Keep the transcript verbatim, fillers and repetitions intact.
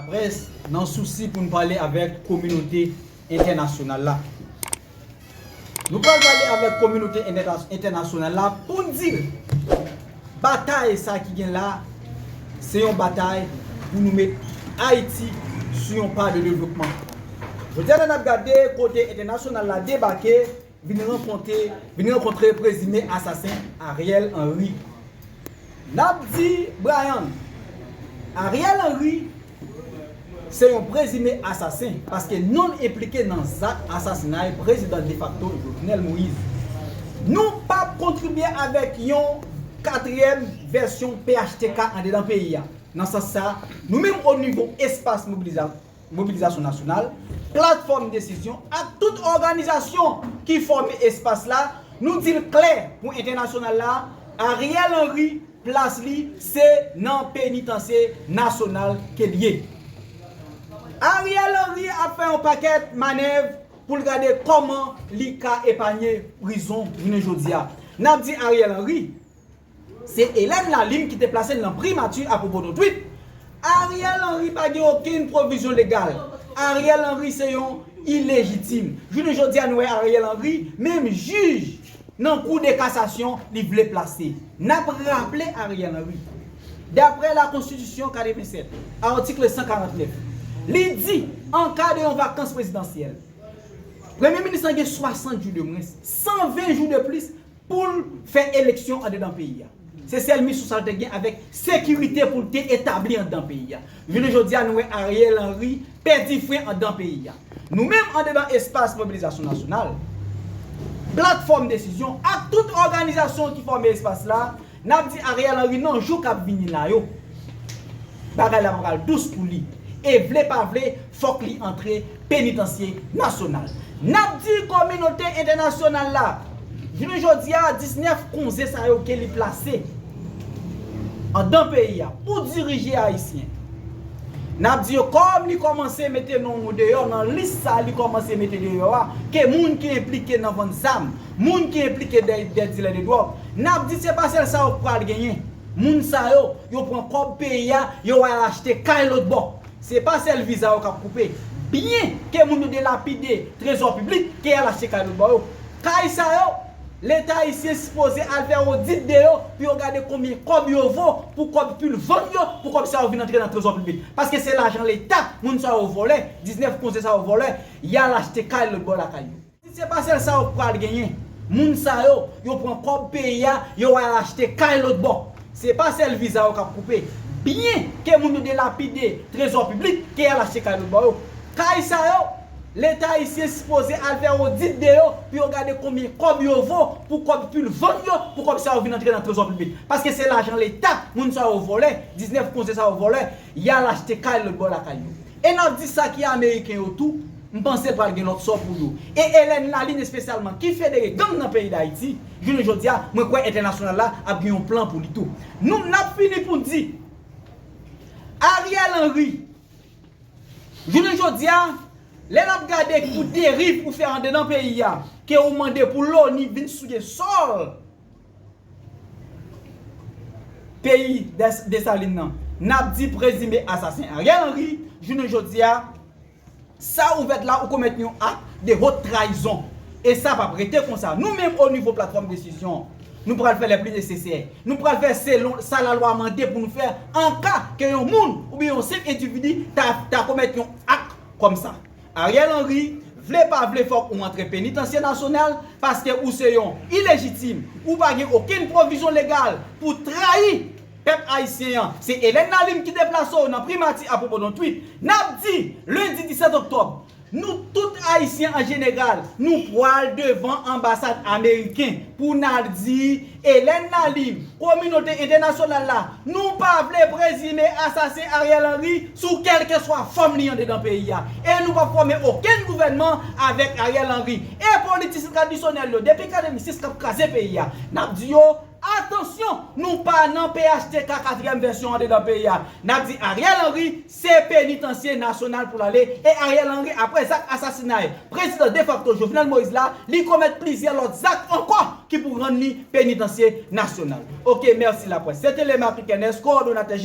Près nan sousi pou n pale avèk kominote entènasyonal la. Nou pral pale avèk kominote entèna- entènasyonal la pou n di l batay sa ki gen la, se yon batay pou nou met Ayiti sou yon pa de devlopman. Jodi a n ap gade kote entènasyonal la debake, vin rankontre, vin rankontre prezime asasen Ariel Henry. N ap di Brian, Ariel Henry se yon prezime asasen paske non l enplike nan zak asasinay prezidan defakto Jovenel Moïse. Nou p ap kontribye avèk yon katriyèm vèsyon P H T K andedan peyi a. Nan sans sa, nou menm o nivo espas mobiliza- mobilizasyon nasyonal, platfòm desizyon ak tout òganizasyon ki fòme espas la, nou di l klè pou entènasyonal la, Ariel Henry, plas li se nan penitansye nasyonal ke l ye. Ariel Henry ap fè yon pakèt manèv pou l gade kòman li ka epanye prizon jounen jodi a. N ap di Ariel Henry, se Hélène Lalim ki te plase l nan primati apwopo de yon twit. Ariel Henry pa gen okenn pwovizyon legal. Ariel Henry se yon ilejitim. Jounen jodi a, nou wè Ariel Henry, menm jij nan kou de kasasyon, li vle plase. N ap raple Ariel Henry, daprè lakonstitisyon katrevennsèt, atik san karantnèf, li di, an ka de yon vakans prezidansyèl, premye minis lan gen swasant jou de mwens, san ven jou de plis, pou l fè eleksyon andedan peyi a. Se sèl misyon sa l te gen avèk sekirite pou l te etabli andedan peyi a. Jounen jodi a, nou wè Ariel Henry pèdi fren andedan peyi a. Nou menm andedan espas mobilizasyon nasyonal, platfòm desizyon ak tout òganizasyon ki fòme espas la, n ap di Ariel Henry nan jou k ap vini la yo, bagay la pa pral dous pou li. E vle pa vle, fòk li antre penitansye nasyonal. N ap di kominote entènasyonal la, jounen jodi a, diznèf konze sa yo ke li plase andan peyi a pou dirije ayisyen. N ap di yo, kòm li kòmanse mete non nou deyò nan lis sa li kòmanse mete deyò a, ke moun ki enplike nan vann zam, moun ki enplike dè, dè dilè de dwòg, n ap di se pa sèl sa yo k pral genyen. Moun sa yo, yo pran kòb peyi a, yo al achte kay lòt bò. Se pa sèl viza yo k ap koupe. Byen ke moun yo delapide trezò piblik, ke y al achte kay lòt bò yo. Kay sa yo, Leta ayisyen sipoze al fè odit de yo pou yo gade konbyen kòb yo vo, pou kòb pou l vann yo, pou kòb sa yo vin antre nan trezò piblik. Paske se lajan Leta, moun sa yo vòlè, diznèf konze sa yo vòlè, y al achte kay lòt bò lakay yo. Se pa sèl sa yo k pral genyen. Moun sa yo, yo pran kòb peyi a, yo al achte kay lòt bò. Se pa sèl viza yo k ap koupe. Byen ke moun yo delapide trezò piblik, ke y al achte kay lòt bò yo. Kay sa yo, Leta ayisyen sipoze al fè odit de yo pou yo gade konbyen kòb yo vo, pou kòb pou l vann yo, pou kòb sa yo vin antre nan trezò piblik. Paske se lajan Leta, moun sa yo vòlè, diznèf konze sa yo vòlè, y al achte kay lòt bò lakay yo. E n ap di sa ki ameriken yo tou, m panse pral gen lòt sò pou yo. E Hélène Lalim espesyalman, ki federe gang nan peyi Dayiti, jounen jodi a, mwen kwè entènasyonal la ap gen yon plan pou li tou. Nou, n ap fini pou n di, Ariel Henry, jounen jodi a, lè n ap gade pou deriv ou fè andedan peyi a, ke ou mande pou Loni vin souye sòl peyi Des- Desalin nan, n ap di prezime asasen Ariel Henry, jounen jodi a, sa ou fèt la, ou komèt yon ak de haute trahison. E sa p ap rete konsa. Nou menm o nivo platfòm desizyon, nou pral fè lè pli nesesè. Nou pral fè selon sa lalwa mande pou nou fè an ka ke yon moun oubyen yon senp endividi ta, ta komèt yon ak kòm sa. Ariel Henry, vle pa vle, fòk ou antre penitansye nasyonal, paske ou se yon ilejitim. Ou pa gen okenn pwovizyon legal pou trayi pèp ayisyen an. Se Hélène Lalim ki deplase w nan primati apwopo de yon twit. N ap di, lendi disèt oktòb, nou tout ayisyen an jeneral, nou pral devan anbasad ameriken pou n al di Hélène Lalim, kominote entènasyonal la, nou pa vle prezime asasen Ariel Henry sou kèlkeswa fòm li andedan peyi a. E nou p ap fòme okenn gouvènman avèk Ariel Henry. E politisyen tradisyonèl yo, depi katrevensis k ap kraze peyi a, n ap di yo, atansyon, nou pa nan P H T K katriyèm vèsyon andedan peyi a. N ap di Ariel Henry, se penitansye nasyonal pou l ale. E Ariel Henry, apre zak asasinay prezidan defakto Jovenel Moïse la, li komèt plizyè lòt zak ankò ki pou rann li penitansye nasyonal. Oke, mèsi laprès. Se te Lemarc Kenneth, kowòdonatè jeneral